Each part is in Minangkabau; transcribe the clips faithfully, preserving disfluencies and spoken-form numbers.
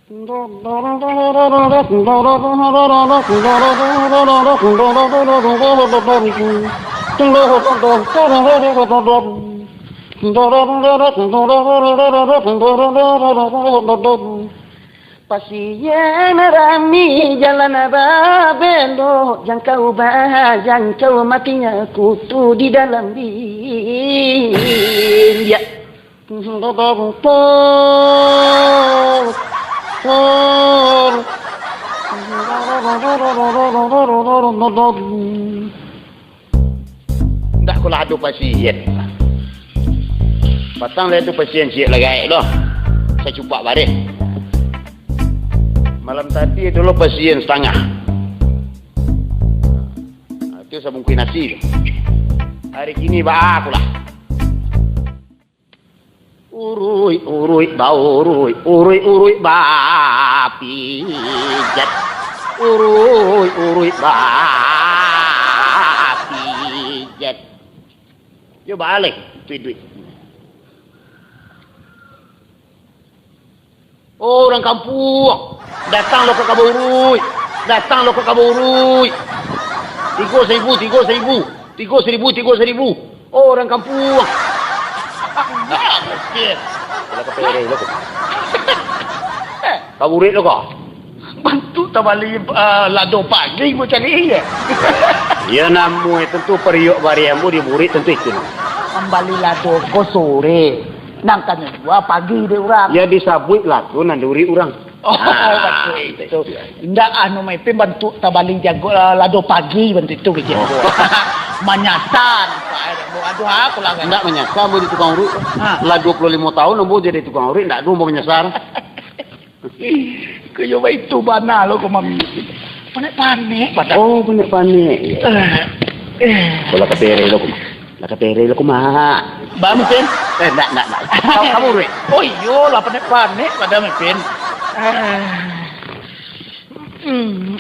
Pasian rami jalan babelok, jangkau ba-, jangkau matinya kutu di dalam bilik. Ndak ko lah ado pasien. Patang lah ado pasien ciek lah gaek doh. Sacupak bareh. Malam tadi ado lo pasien satangah. Nah, tu sabungkuih nasi tu. Hari kini baa ko lah. Uruik, uruik, bauruik, uruik, uruik, bapijat. Uruik, uruik, bapijat. Yo, baaleh tu iduik. Oh, urang kampuang, datang lo ka kabau uruik, datang lo ka kabau uruik. Tigo saribu, tigo saribu, tigo saribu, tigo saribu. Oh, urang kampuang. Lah ka pereh lo ko. Ka buruik lo ko. Bantuak tabali, ah, lado pagi ko cari, yo. Yo, namuah tantu pariuak bareh ambo diburuik tantu itu. Mambali lado ko sore, nan ka jua pagi dek urang. Yo, disabuik lado nan diuruik urang. Oh, ah, batua itu. Indak, anu, Maimpin, bantuak tabali jago, ah, lado pagi bantuak itu, kecil. Oh. Manyasa nampak, eh, aduh, aku lah. Indak manyasa, ambo jadi tukang uruik. Ha. Lah duo puluah limo taun ambo jadi tukang uruik, indak ado ambo manyasa. Kok iyo baitu bana lo ko, Mami. Panek-panek badan. Oh, panek-panek. Eh, eh. Ko lah ka pereh lo ko, Mak. Lah ka pereh lo ko, Mak. Ba, Mipin? Eh, ndak, ndak, ndak. Ka-, ka buruik. Oh iyo lah, panek-panek badan, Mipin. Eh. Hmm.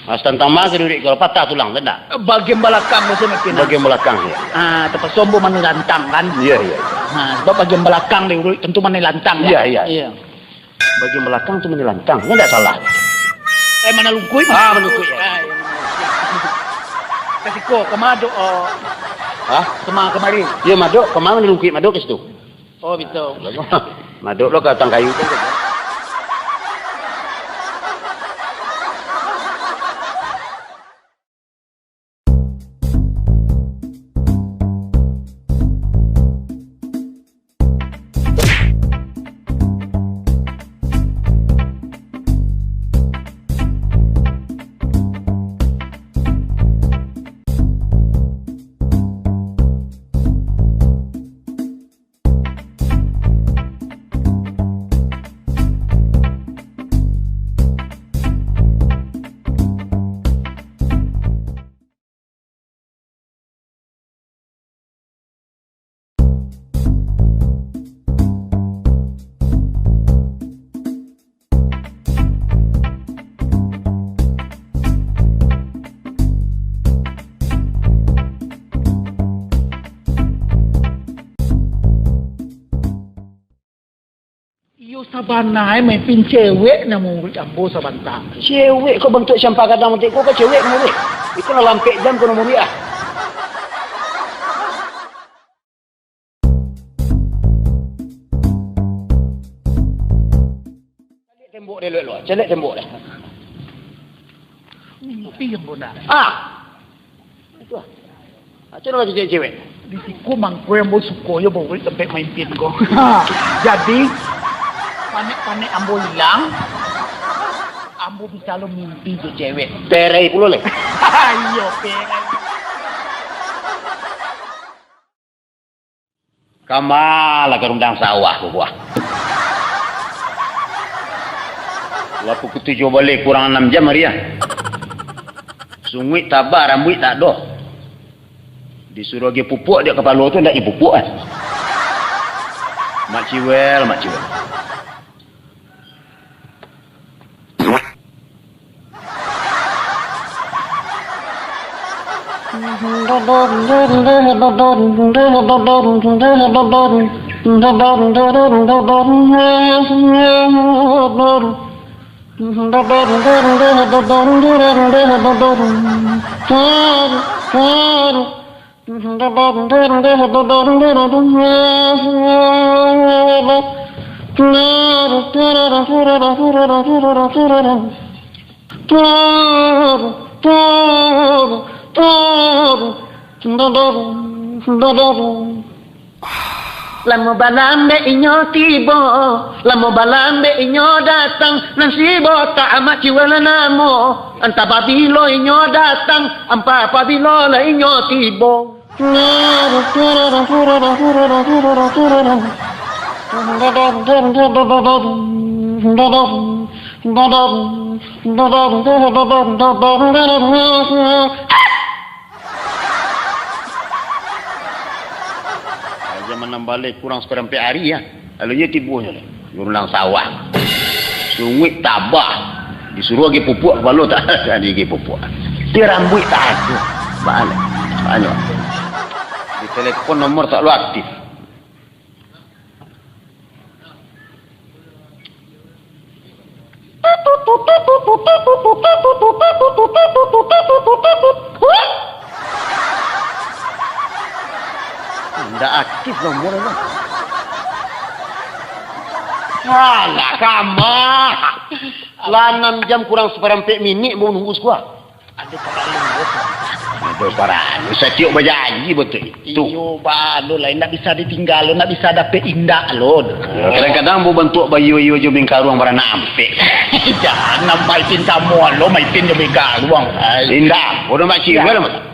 Ah, satantang ma ka diuruik, kalau patah tulang, tu ndak? Bagian balakang tu, Mipin. Bagian balakang, yo. Ah, tapakso ambo manilantang, kan? Iyo, iyo, iyo. Ha, sabab bagian balakang diuruik tantu manilantang, kan? Iyo, iyo. Iyo. Bagian balakang tu manilantang, nyo ndak salah. Eh, manalungkuik? Ah, manalungkuik, yo. Ah, iyo. Ka siko, ka ma dok, oh. Hah? Ka ma kamari? Iyo, madok, ka ma manalungkuik, madok ka situ. Oh, baitu. Madok lo ka batang kayu tu. Iyo, sabana e, Mipin, cewek nan muruik ambo sabanta. Cewek kok bantuak siampa gadang bantuak ko, kok cewek muruik? Iko lah lampek jam ko nan muruik ah. Caliak tembok deh, elok-elok. Caliak tembok deh. Mimpi ambo nak. Ah! Itu ah. Macam mana cewek-cewek? Di siko mangko ambo suko yo bawa tampek Maimpin ko. Ha, jadi, panek-panek ambo ilang, ambo bisa lo mimpi jo cewek. Pereh pulo leh. Iyo, pereh. Kama lah ka rundang sawah ko buah. Lah pukul tujuah baleh kurang anam jam ari ah. Sunguik tabah, rambuik tak ado. Disuruah agiah pupuak dek kapalo tu, ndak agiah pupuak kan. Mak Ciwel, Mak Ciwel. Lamo balambek inyo tibo, lamo balambek inyo datang, nan si botak Amak Ciwel namo. Antah pabilo inyo datang, antah pabilo lah inyo tibo. Zaman nan baleh kurang saparampek ari, ya. Lalu iyo tibo nyo, di urulang sawah. Sunguik tabah. Disuruah agi pupuak, kapalo tak ado agi pupuak. Di rambuik tak ado. Banyak. Banyak. Di telepon nomor tak lo aktif. Ndak aktif nomor tu. Alah, kamah. Lah anam jam kurang saparampek minik mau nunggu sukua. Ado paralu, bos. Ado paralu. Satiok bajanji batua itu. Iyo, balo lah, indak bisa ditinggal, indak bisa dapek indak lo. Yo, kadang-kadang babantuak bayo-iyo jo mingkaruang baranak ampek. Jan, Maitin samo lo, Maitin jo mingkaruang. Indak, bodoh makcik, ya. Bodoh makcik.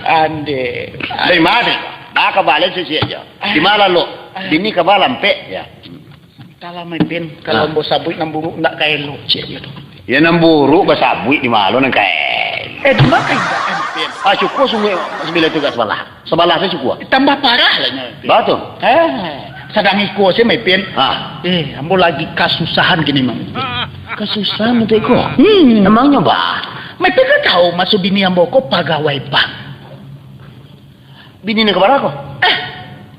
Ande. Dari mana? Nah, kabalen sisi aja. Di mana lo? Bini kaba lampek, ya. Antahlah, Maitin, kalau ambo sabuik nan buruak ndak ka elok, cek dia tu. Ya, nan buruak basabuik di malo nan ka elok. Eh, di ma ka indak, Maitin? Ah, cukua sungguah sabilah tu agak sabalah. Sabalah tu cukua. Tambah parah lah nyo, Maitin. Batua. Eh, sadang iko se, Maitin. Ah. Eh, ambo lagi kasusahan kini, Maitin. Kasusahan untuak iko? Hmm. Emangnyo, bah? Maitin kan tahu maso bini ambo ko pagawai bank. Bini nan kabara ko? Eh,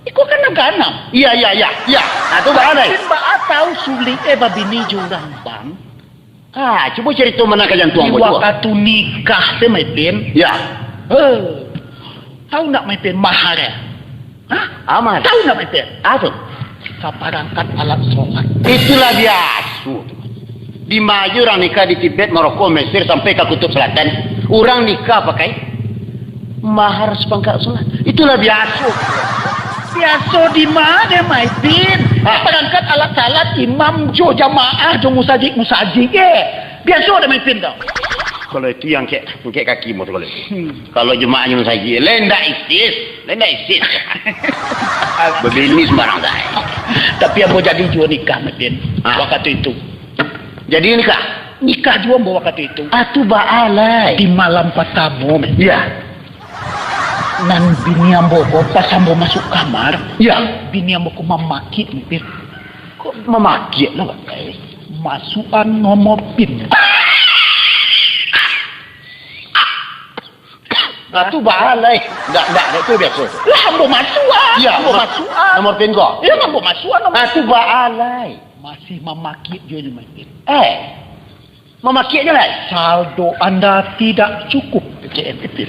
iko kan nan kaanam. Iya, iya, iya, iya. Nah, tu baa lai? Maitin baa tahu sulik eh babini jo urang bank? Ah, cubo carito manangka jantuang. Di wakatu nikah tu, Maitin. Ya. Eh, tahu ndak, Maitin, mahar eh? Hah? Ah, mahar. Tahu ndak, Maitin? Ah, tu. Saparangkat alat sholat. Itulah biaso tu. Di ma ajo urang nikah di Tibet, Maroko, Mesir, sampai ka Kutub Selatan, urang nikah pakai mahar sapangkat sholat. Itulah biaso. Biaso di ma, Maitin? Hah? Saparangkat alat sholat, imam jo jamaah, jo musajik-musajik, eh. Biaso dek Maitin tu. Kalau itu yang kek, kek kaki mo tu kalau itu. Hmm. Kalau jamaah jo musajik, lai ndak isis. Lai ndak isis. Babini sumbarang sae. Tapi ambo jadi juo nikah, Maitin. Ah. Wakatu itu. Jadi nikah? Nikah juo ambo wakatu itu. Ah, tu baa lai? Di malam partamo, Maitin. Iya. Nan bini ambo ko, pas ambo masuak kamar, iya, bini ambo ko mamakiak, Maitin. Kok mamakiak lah, Bang? Masuakan nomor pin. Nah, tu baa lai. Ndak, ndak, ndak, tu biaso tu. Lah, ambo masuak. Iya, ambo ma-, masuak. Nomor pin ko? Iya, ambo masuak nomor. Ah, tu baa lai. Masih mamakiak juo nyo, Maitin. Eh, mamakiak juo lai? Saldo anda tidak cukup, P C M, Maitin.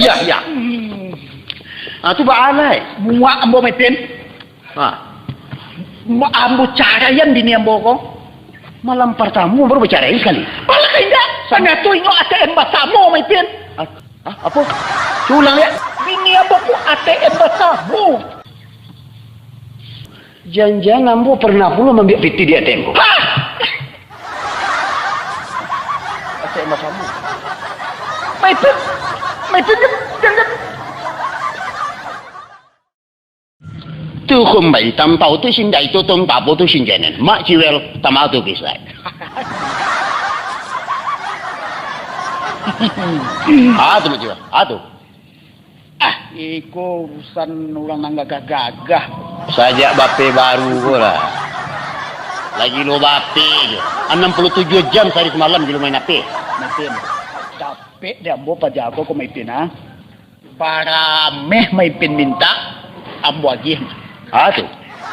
Iya, iya. Hmm. Ah, tu baa lai. Muak ambo, Maitin. Ha. Ma-, ambo caraian bini ambo ko. Malam partamo baru bacarai sakali? Alah, indak. Tanyato inyo A T M basamo, Maitin. Ah, ah, apo? Cubo ulang, liak. Bini ambo ko A T M basamo. Jan-jan ambo pernah pulo maambiak pitih di A T M ko. Hah! A T M basamo. Maitin, Maitin, jan, jan, jan. Tu kumbai tampau tu sindai tu tong tapo tu sinjenan. Mak Ciwel tamau tu kisah. Ah, tu Mak Ciwel. Ah, tu. Ah, iko urusan urang nan gagah-gagah. Sajak bape baru ko lah. Lagi lo bape je. Anam puluah tujuah jam sahari samalam gilo main H P. Maipin, dapek dek ambo paja ko, ko Maipin, ha. Barameh Maipin mintak, ambo agiah. Ah, tu.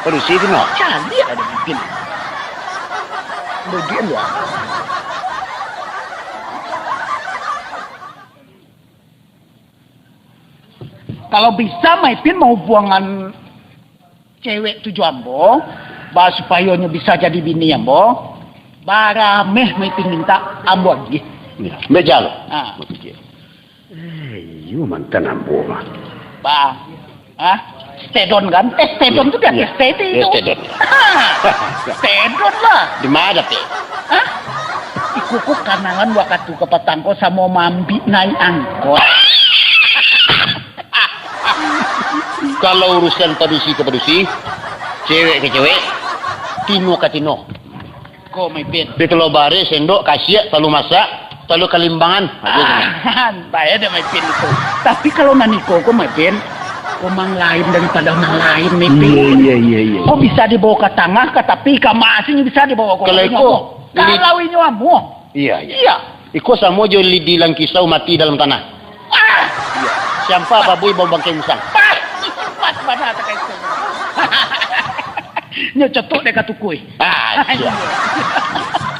Padusi tu, no. Caliak ado Maipin. Bagian luar. Kalau bisa Maipin mahubuangan cewek tu jo ambo, ba supayo nyo bisa jadi bini ambo, barameh Maipin mintak, ambo agiah. Ya, meja lo. Ha. Bapikia. Eh, iyo mantan ambo mah. Ba, ha? Stedon kan? Eh, stedon tu di ateh stedi tu. Stedon. Ha, stedon lah. Di mana, Pe? Ha? Iko ko kanangan wakatu kapatang ko samo maambiak naiak angkot. Kalau urusan padusi ka padusi, cewek ka cewek, tino ka tino. Ko Maipin. Di Telok Bareh, sendok, kasiak, talu masak, talu kalimbangan. Ah, bayar dek Maipin itu. Tapi kalau nan iko ko Maipin, ko mah lain daripado nan lain, Maipin. Iya, iya, iya, iya. Ko bisa dibawa ka tangah, ka tapi, ka ma asin bisa dibawa ko. Kalau iko, kalau inyo amuah. Iya, iya. Iya. Iko samo jo lidi langkisau mati dalam tanah. Ah! Iya. Siampa babuih bau bangkai musang. Pas, pas bana takai tu. Nyo cotok dek ka tukui. Ah, iya.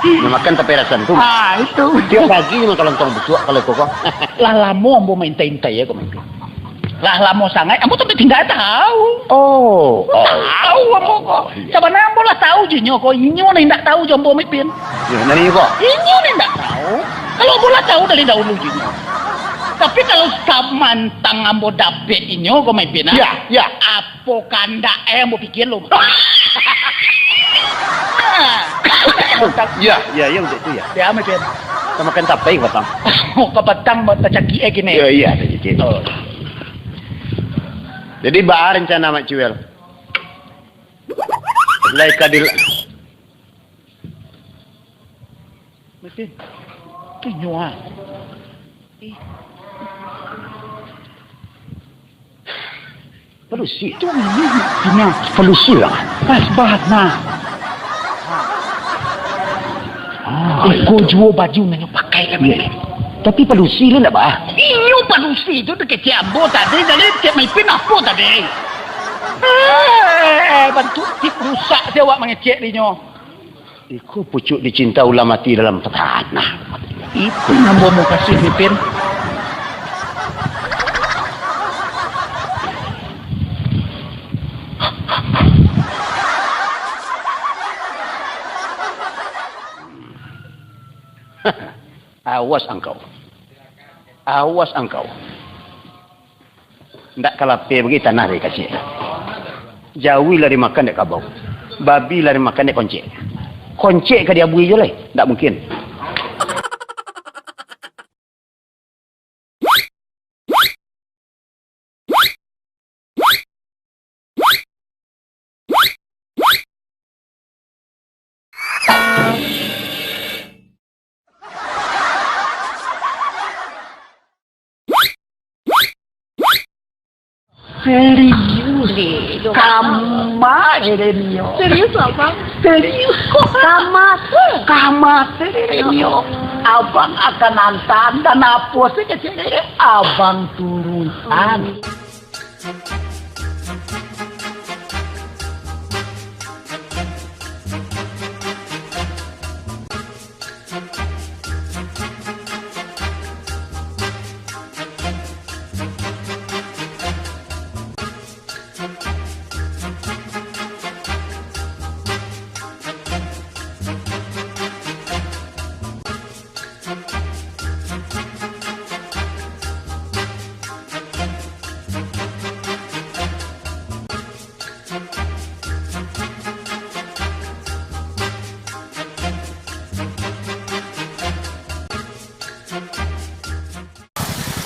Nyo makan tapi rasan tu. Ah, itu. Tiap pagi nyo makan lontong busuak kalau iko ko. Lah lamo ambo maintai-intai ya ko Maipin. Lah lamo sangaik, ambo tu tingga tahu. Oh, oh. Tahu ambo ko. Oh, iya. Sabananyo ambo lah tahu jo inyo ko, inyo nan indak tahu jo ambo, Maipin. Yo, nan inyo ko? Inyo nan indak tahu. Kalau ambo lah tahu dari dahulu jo inyo. Tapi kalau samantang ambo dapek inyo ko, Maipin, ah. Ya, ya. Apo kandak eh ambo pikia lo. Ya, ya, ya, untuk itu ya. Ya, Maipin. Kita makan tapai ko patang. Oh, ka patang buat tacakik eh kini. Ya, iya, tacakik. Oh. Jadi, baa rencana Mak Ciwel? Lai ka dil- Maipin. Inyo ah. Eh. Padusi. Tu inyo. Inyo. Padusi lah. Pas bana. Ah, iko juo baju nan inyo pakai kan. Iya. Tapi padusi lah ndak, bah? Inyo padusi tu dikecek ambo tadi, jadi cek Maipin apo tadi? Eh, bantuak tip rusak se awak mangecek dinyo. Iko pucuak dicinta ulah mati dalam tanah. Iko nan ambo mukasuik, Maipin. Awas angkau. Awas angkau. Ndak ka lapeh bagi tanah dari kasiak. Jawi lah dimakan dek kabau. Babi lah dimakan dek koncek. Koncek ka diabuih jo lai? Ndak mungkin. Serius? Serius. Kama, Elenio. Serius, Abang? Serius. Kama, sih. Kama, sih, Elenio. Abang akan antaan dan apo sajo, Abang turutan.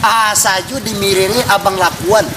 Ah, sajo dimiriri abang lakuan.